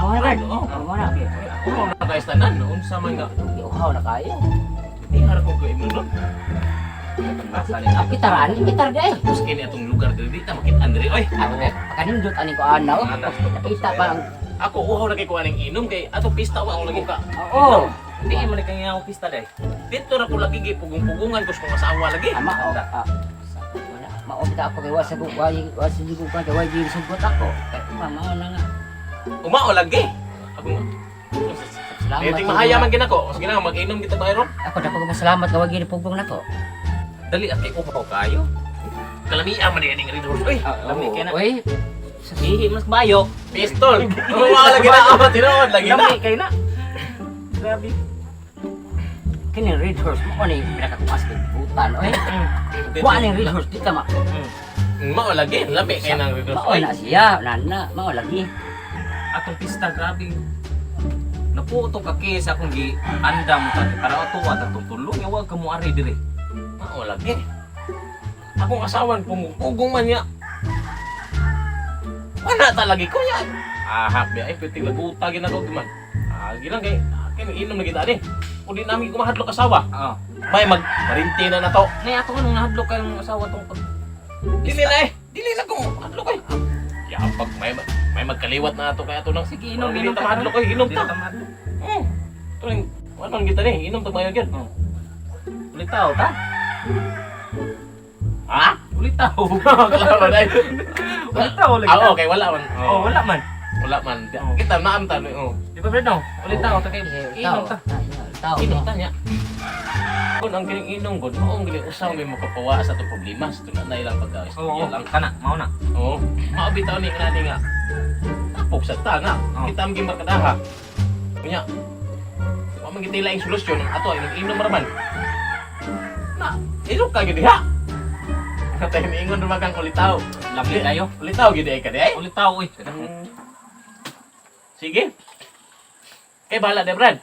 Mao na, Brad. Oo. Mao na. Uhaw na guys tanan, unsa man nga. Uhaw na kayo. Di ara ko kay mo. Ang gitara, ang gitara di ay. Tapos kini atong lugar diri di ta makit-an diri oy. Ako kay kanindot ani ko ana. Oh. Nakita pa ang Ako uhaw na kay ko aning inom kay ato pista wa ako lagi ka. Oo. Hindi man kay nga ako pista day. Dito ra ko lagi gipugong-pugungan ko sa kong asawa lagi. Ama oh. Ah, wala. Mao kita ako kay wasa ko way wasa ko ka way di sugot ako. Kay mao na nga. Umao lagi. Ako nga. Salamat. Dating mahaya man ginako. Sige na mag-inom kita bayron. Ako dako ko salamat nga wagi ni pugong nako. Dali at kay uhaw kayo. Kalamia man aning Red Horse. Oy, Lami kay na. Oy, Ihi mas bayo. Pistol. Umao lagi na ako tinuod lagi na. Lami kay na. Grabe. Kini Red Horse mo ni pinakakuas kay butan oy. Wa ni Red Horse di ta ma. Mao lagi, lami kay nang Red Horse. Mao Oy, na siya, nana, mao lagi. Atong pista grabe. Naputo ka kay sa akong gi andam ta para ato at atong tulong nga wa ka mo ari diri. Mao lagi. Akong asawan pugong man niya. Wala ta lagi ko yan. Ah, happy ay pwede laguta ginako man. Ah, gilang kay kini inom na kita ani. Kung di namin kumahadlok asawa, Oo. may mag marinti na na to. Nay ato nung nahadlok kay ng asawa tong pag Dili na eh. Dili na ko hadlok ay. Yapag may magkaliwat na ato kay ato nang Sige, inom, Dili inom ta mahadlok ay, inom Dili ta. ta mahadlok. Tuling ano kita ni, inom ta mayo gyud. Ulitaw ta. Ha? Ulitaw. Klaro na. Ulitaw lagi. Ah, okay, wala man. Oh, wala man. Wala man. Oo. Kita naam ta no. Di ba Brad no? Ulitaw ta kay inom ta. Tao. Inom ta niya. Kung ang kining inom gud, maong gini usaw may makapawa sa atong problema sa tuna na ilang pagka Oo, lang. kana mao na. Oo. Mao bitaw ni nga ni nga. Tapok sa ta nga. Oo. Kita ang gimarkadaha. Kunya. Wa man gitila ang solusyon ang ato inom inom ra man. Na, ilok ka gid diha. Katay niingon ra kang ulitaw. Lami kayo. Ulitaw gid ay ka di ay. Ulitaw oy. Sige. Kay bahala de Brad.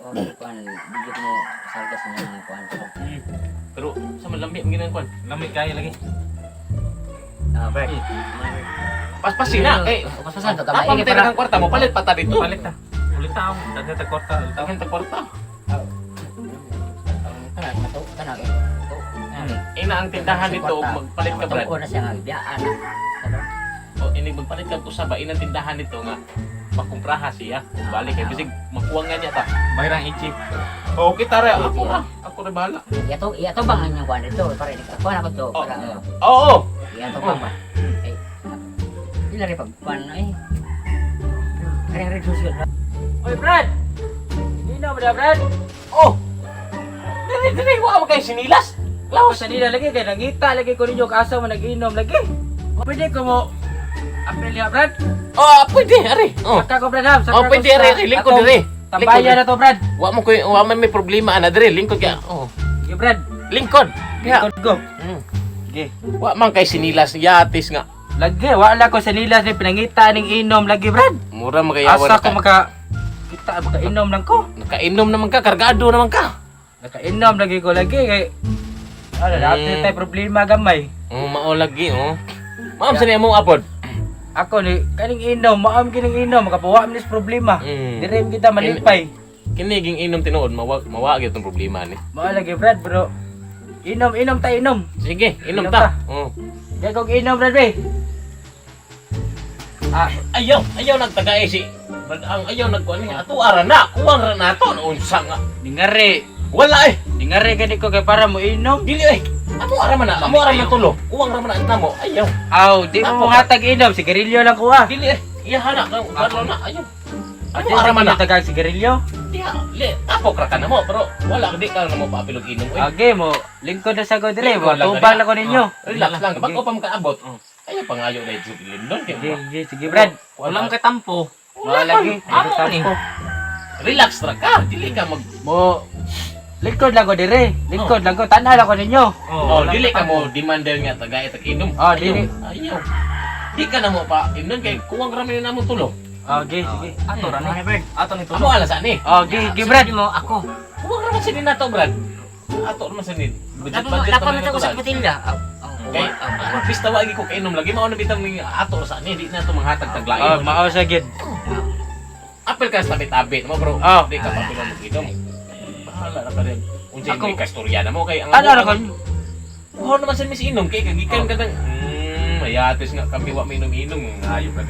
Oh, kuan video mo salga sa mga kuan ko. Pero sa malami ang ginang kuan. Lami kayo lagi. Ah, Brad. Paspasin na kay Paspasan to kamay Tapang tira kang kwarta mo, palit pa ta dito. Palit ta. Ulitaw, daghan ta kwarta, ulitaw. Daghan ta kwarta. Kana mato kana kay. Ina ang tindahan dito og magpalit ka Brad. Matuo na siya nga biyaan. O ini magpalit ka usaba inang tindahan nito nga makumpraha siya. Kung balik kay bisig makuha nga niya ta. Bayrang ichi. O kita ra ako ra. Ako ra bahala. Iyato iyato bang ang kuan dito para ni kuan ako to para Oo. iyato bang ba. Eh. Di na rin pag kuan ay. Kaya Red Horse yun. Oy Brad. Inom na Brad. Oh. Dili dili wa kay sinilas. Laos sa nila lagi kay nangita lagi ko ninyo kaasa mo nag-inom lagi. Pwede ko mo apel ya Brad. Oh, pwede ari. Oh. Saka ko Brad ha. Saka Oh, pwede ari ari lingkod diri. Tambayan na to Brad. Wa mo koy wa man may problema ana diri lingkod ka. Oh. Sige Brad. Lingkod. Kaya Lingkod ko. Sige. Wa man kay sinilas yatis nga. Lagi wala ko sa nila ni pinangita ning inom lagi Brad. Mura magayawan Asa ko maka kita makainom lang ko. Nakainom naman ka, kargado naman ka. Nakainom lagi ko lagi kay ano, dati tayo problema gamay. Oh, mao lagi oh. Ma'am sa niya mo apod. Ako ni kaning inom, maam kining inom, makapuwa man is problema. Dire kita malipay. Kini ging inom tinuod mawa mawa gyud tong problema ni. Mao lagi Brad bro. Inom, inom ta inom. Sige, inom Inom ta. Oh. Di kog inom Brad be. Ah, ayaw, ayaw nagtagay si Brad ang ayaw nagkuan niya. Ato ara na, kuwang ra nato unsa nga. Ningari, Wala eh. ningari gani ko kay para mo inom. Dili eh. Amo ara man na, amo ara man tulo. Kuwang ra man na namo. Ayaw. Aw, di mo hatag inom, sigarilyo lang ko ah. Dili eh. Iya hana kang kuan na ayaw. Amo ara man na. Tagag sigarilyo. Diha, le, tapok ra ka na mo pero wala di ka na mo paapilog inom oy. Okay mo, lingkod na sa ko dire, Lingkod lang tubang ka na ko ninyo. Relax lang, bago pa makaabot. Ayaw pangayo na yung Lindon kay Sige, sige, sige Brad. Walang kay tampo. Wala lagi. Amo ni. Relax ra ka, dili ka mag Mo lingkod lang ko dire, lingkod lang ko, tanaw lang ko ninyo. Oh, walang dili ka kay tampo. mo demander nga tagay tag inom. Oh, dili. Ayaw. Di ka na mo pa inom kay kuwang ra man namo tulo. Okay, sige. Ato ra ni. Ato ni Amo tulo. ala sa ni. Okay, sige Brad. mo ako. Kuwang ra man sini nato, Brad. Ato ra man sini. Budget budget Dapat naman mo nato, ko sa Brad. patilda. Kay ang pista wa ko kainom lagi mao na bitang ning ato ra sa ni di na to manghatag Oh, taglain. mao sa gid. Apil ka sa tabi-tabi mo bro. Oh. Di ka pa mo inom. Bahala na ka rin. Unsa Ako- imong kastorya na mo kay ang Ano ra kon? Kuha naman sa mis inom kay kagikan ka nang mayatis nga kami wa minom-inom ngayo ka.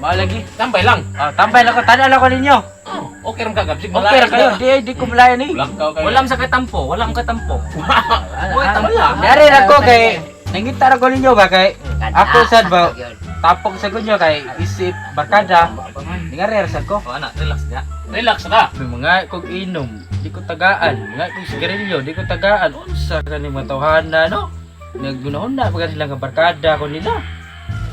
Mao lagi. Tambay lang. Ah, tambay lang ko, tanaw lang ko ninyo. Oh, okay ra ka gabsig. Okay ra kayo, di di ko malayan ni. Blackout kayo. Wala man sa katampo, wala man katampo. Wala, wala. Dari ra ko kay nangita ra ko ninyo ba kay ako sad ba tapok sa kunyo kay isip barkada. Ningari ra sad ko. Oh, ana, relax na. Relax ra. May mga kog inom, di ko tagaan. Mga kog sigarilyo, di ko tagaan. Unsa kani mga tawhana no? Naggunahon na pagka sila nga barkada ko nila.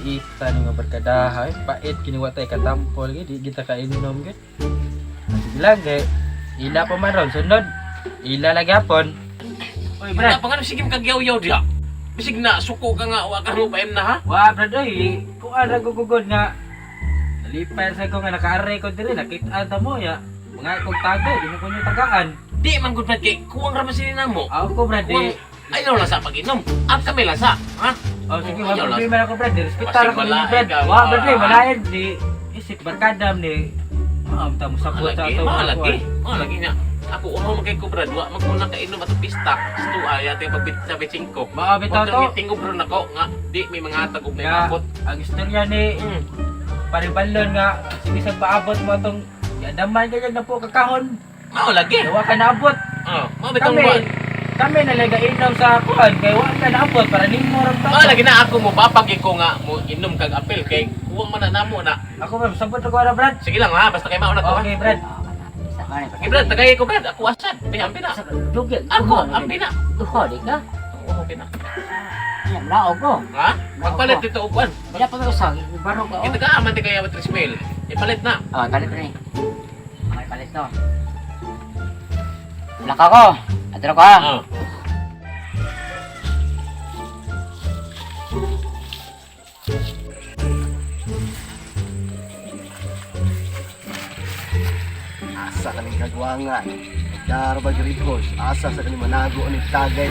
Ita ni mga barkada ay pait kini wa tay katampol gid di kita kainom gid. Sige lang kay ila pa man ron sunod. Ila lagi hapon. Oy, Brad, Brad. pa nga sige kagyaw-yaw diha. Bisig na suko ka nga wa ka mo paim na ha. Wa Brad oy, kuan ra gugugod nga nalipay sa ko nga nakaarray ko diri nakita ta mo ya. Mga kog tagay, di mo ko nyo tagaan. Di man gud Brad kay kuwang ra man sini namo. Ako Brad, di. Kuwang ayaw lang sa pag-inom. Ang kami lang sa, ha? Oh, sige, Ayaw wala lang. problema ako, Brad. Respetar Basig ako ninyo, malain Brad. ka. Wa, Brad, eh, malain. Di, isip, barkadam ni. Maam, ta mo sabot sa Malagi, ato. malagi. Malagi niya. Ako uhaw man kay ko Brad, wa man ko nakainom ato pista. Sto ay ate pagbit sa 5. Mao bitaw to. Tingog bro nako nga di may mga hatag og may Nga, mabot. ang istorya ni Paribalon nga, sige sa paabot mo atong yadaman ka na po kakahon. Mao lagi. Wa ka naabot. Oh, mao bitong Kami, buwan. kami nalaga inom sa kuan kay wa ka naabot para nimo ra ta. Mao lagi na ako mo papagi ko nga mo inom kag apel kay kuwang man na namo na. Ako ba sabot ko ara, Brad. Sige lang ha, basta kay mao na to. ha. Okay, Brad. Sige Brad, tagay ko Brad, ako asad. Di ampi na. Ako, ampi na. Duha di ka. Oo, okay na. Yan, laog ko. Ha? Magpalit dito og kuan. Wala pa may usang, baro ka. Kita ka man di kaya 3 mil. Ipalit na. Oh, palit ni. Okay, palit to. Laka ko. Adro ko ha. Oh. Asa kaning kagwangan. Nagdarabag Rigos. Asa sa kaning manago ni tagay.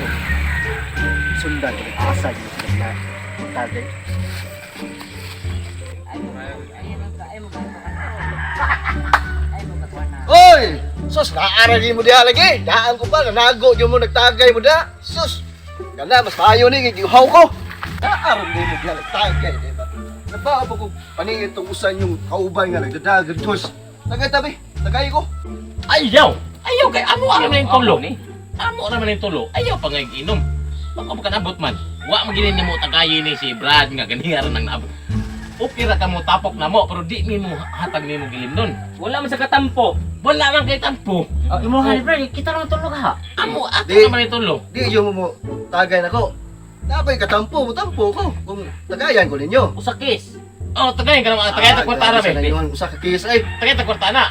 Sundan ko asa gyud sila na tagay. Oy! Sus, naara di mo diha lagi. Daan ko pa, nanago gyud mo nagtagay mo da. Sus! Kana mas maayo ni gihaw ko. Naaron di mo diha nagtagay, di ba? Nabaa pa ko paningin tong usan yung kauban nga nagdadagan tus. Tagay tabi, tagay ko. Ayaw! Ayaw kay amo ra man yung tulo. Ni. Amo ra man yung tulo. Ayaw pa nga inom. Baka pa kanabot man. Wa man gini nimo tagayi ni si Brad nga ganiha ra nang naabot. Okay ra ka mo tapok na mo pero di nimo hatag nimo gilimnon. Wala man sa katampo. Wala man kay tampo. Oh, imo ha, Brad, kita naman tulog ha. Amo ato Di. naman yung tulo. Di yung mo tagay nako. Napay katampo mo tampo ko kung tagayan ko ninyo. Usakis. Oh, tagayin ka naman. Tagay ta kwarta ra be. be. Usa ka case ay. Tagay ta kwarta na.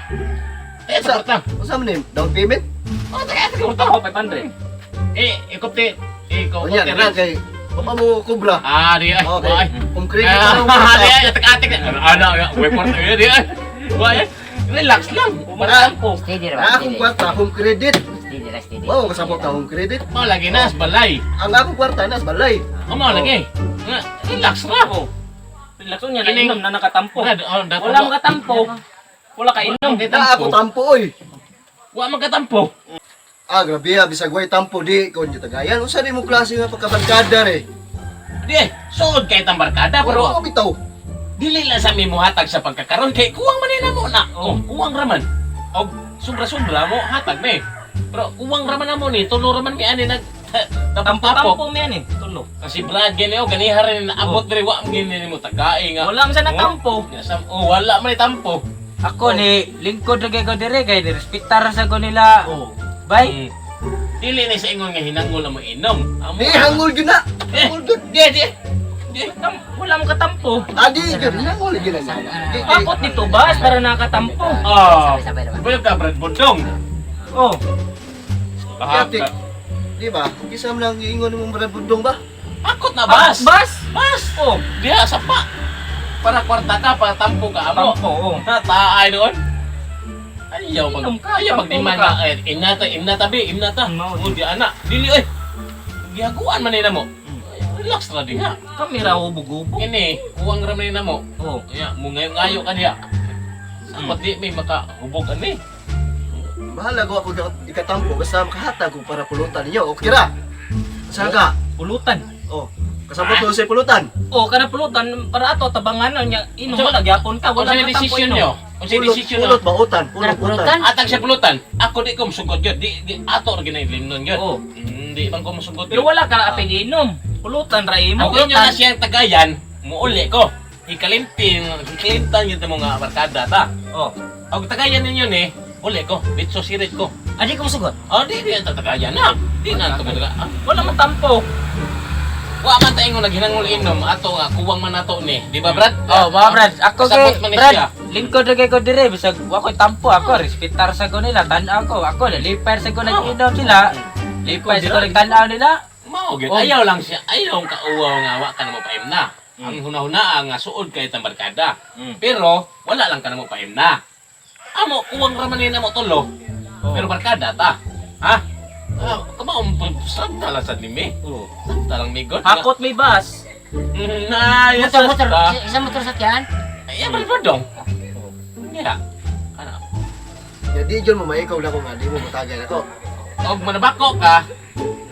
Tagay ta kwarta. Usa man ni down payment? Oh, tagay ta kwarta. Ako 500. Eh, ikop ti. Ikaw Unya na lang kay baka mo kubra. Ah, di ay. Okay. Ay. Kung credit sa akong Ah, di kwarta. ay, atik-atik. Ano, ano, way kwarta yun, di ay. Way, relax lang. Katampo. Steady ra Na ba? akong kwarta, home credit. Steady ra, steady. Wow, kasabot ka home credit. Mao lagi na, balay. Ang akong kwarta nas balay. Oh, mao lagi. Nga, relax ra. Oh. Relax unya na Kining- inom na nakatampo. Brad, oh, dato- Wala man katampo. Wala ka inom. Wala Na ako tampo oy. Wa man katampo. Ah, grabe ha, bisag way tampo di ko nyo tagayan. Unsa ni mo klase nga pagkabarkada re? Di ay, suod kay tang barkada Pero pero bitaw. dili lang sa mimuhatag sa pagkakaron kay kuwang man na mo na. Oh, kuwang ra man. Og sobra-sobra mo hatag na eh. Pero kuwang ra man na mo ni, tulo ra man mi ani nag Tampo-tampo tapok. mo yan eh. Tulo. Kasi Brad gani oh ganiha rin naabot diri wa man gini nimo tagae nga. Wala man sa natampo. Ya, oh, wala man ni tampo. Ako ni lingkod ra kay ko dire kay respetar sa ko nila. Oh. Bay. Dili na sa ingon nga hinangol na mo inom. Amo. Di hangol gyud na. Eh, Hangol gyud. di di. Di. Wala man katampo. Adi gyud hangol gyud na. Di- di- Pakot dito ba para nakatampo. Oh. Sabay-sabay naman. Buyog ka Brad Bundong. Oh. Kaya, Di ba? Kisa man lang giingon mong Brad Budong ba? Akot na bas. Bas. Bas. Oh. Diha sa pa. Para kwarta ka, para tampo ka amo. Tampo. Oh. Taay noon. Ayaw mag Inom ka, ayaw tampo magdemand ka. na eh, imnata imnata be imnata. Mao, Oh, di ana. Dili oy. Gihaguan man ni namo. Relax ra diha. Kami ra hubog-hubog. Kini, kuwang ra man ni namo. Oh. Nya, mo ngayo-ngayo ka diha. Dapat di may makahubog ani. Bahala ko ako ikatampo basta makahatag ko para pulutan ninyo. Okay ra. Saan ka? Pulutan. Oh, kasabot mo sa pulutan. O kana pulutan para ato tabangan nya inom wala gyapon ka, wala Unsa ka tampo desisyon inom. nyo? Unsa Pulot, desisyon nyo? pulot ba utan? Pulot Kanang utan. pulutan? Atag siya pulutan. Ako di ko musugot yun. Di ato ra ginailimnon yun. Oo. Hindi man ko musugot Pero yun. wala ka na apil inom. Pulutan ra imo. Ang inyo na siyang tagayan, muuli ko. Hikalimtin, hikalimtan yun mo nga barkada ta. Oh. Og tagayan ninyo ni, uli ko. Bitso sirit ko. Adi ko musugot. Oh, di ang tatagayan na. Di na ito mataga. Ah, Wala man tampo. wa man ta ingon naghinangol inom ato nga kuwang man nato ni. Di ba, Brad? Oh, mga Brad, ako kay Kasabot man ni Brad, siya. lingkod ra kay ko dire bisag wa koy tampo ako, respetar sa ko nila, tan-aw ko. Ako nalipay sa ko nag-inom sila. Lipay sa ko nagtan-aw nila. Mao gyud. Oh. Ayaw lang siya. Ayaw kauwaw nga wa ka na mo paimna. Ang hunahuna nga suod kay tang barkada. Pero wala lang ka na mo paimna. Amo kuwang ra man ni namo tulo. Oh. Pero barkada ta. Ha? Ah, kamaong sabta lang sa nimi. Oh. Sabta lang migon. Hakot may bus. Na, yes, Motor, motor, ta. isa motor sa tiyan. Ay, bro, bro, dong. Yeah. Ano? Ya di jud mo maikaw na ko nga di mo matagay nako. Og manabako ka,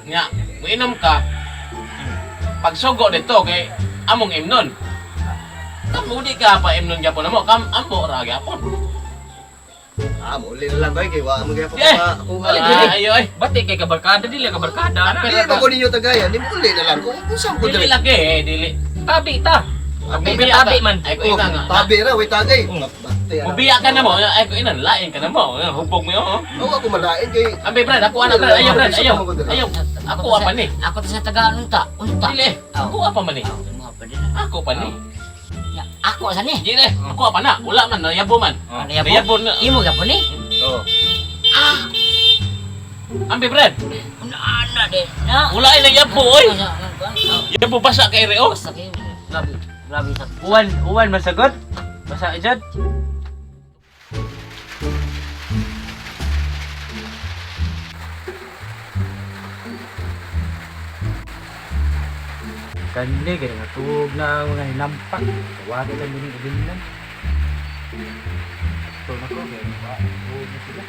nga, muinom ka, pagsugo dito kay among imnon. Kam udi ka pa imnon gyapon namo, kam ambo ra gyapon. Ah, muli na lang ko kay wa mo gyapon Eh, makuha. Ah, ayo ay. Bati kay kabarkada dili kabarkada na. Di ba ko ninyo tagayan? Di mo uli na lang ko. Kung saan ko Dili dire? lagi eh, dili. Tabi ta. Mubiya Tabi ka. man. Ay ko Oh, ina nga. tabi ra way tagay. Mm. Bate, ana. Mubiya ka na mo, ay ko ina lain ka na mo. Hubog mo oh. Oo, ako malain kay Ambe Brad, ako ana Brad, ayaw Brad, ayaw. Ayaw. Ako apa ni? Ako to sa taga unta, unta. Dili, ako apa man ni? Oh, mga pa din. Ako pa ni. Ya, ako sa ni. Dili, ako apa na? Wala man, nayabo man. Ano Nayabo na. Imo gyapon ni. Oh. Ambe Brad, Una ana de. Na. wala ay nayabo oy. Yabo basa kay reo. Basta kayo. Grabe, grabe sa. Uwan, uwan masagot. Basa jud. Kani kay nga tuog na ang mga hinampak. Kawatan mo ning ilimnan. Ito na ko kay wa tuog na sila.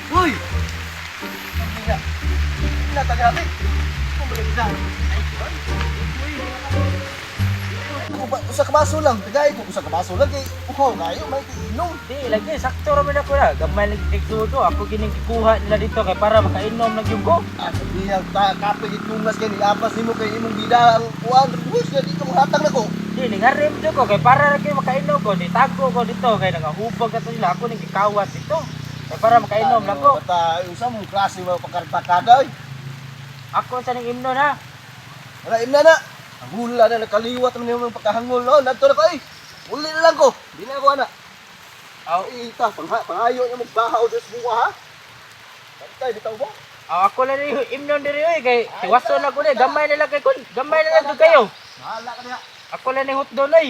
Uy! Ina. Ina tagabi. Pumalik na. Uy. Ako ba, usa ka baso lang. Tagay ko usa ka baso lang kay uhaw kayo may inom. Di lagi sakto ra man ako na. Gamay lagi tigsudo. Ako gining gikuha nila dito kay para makainom na gyud ko. Ah, sabihan ta kape gitungas kay nilapas nimo kay imong bida ang kuan. Uy, siya di ka manghatag nako. Di ningarim jud ko kay para ra kay makainom ko. Di tago ko dito kay nangahubog ato sila. Ako ning gikawas dito. Kay para makainom lang ko. Bata, usa mong klase mga pagkarbakada oy. Ako sa ning imnon ha. Wala imna na. Ang hula na nakaliwat naman yung pagkahangol. Oh, nagto na ko ay. Uli na lang ko. Di na ako ana. Aw, Ita, pangayo niya magbahaw sa buwa ha. Bantay, bitaw mo. aw ako lang ni imnon diri oy kay tiwason ako ni gamay nila kay kun gamay nila jud kayo. Bahala ka niya. Ako lang ni hotdog oy.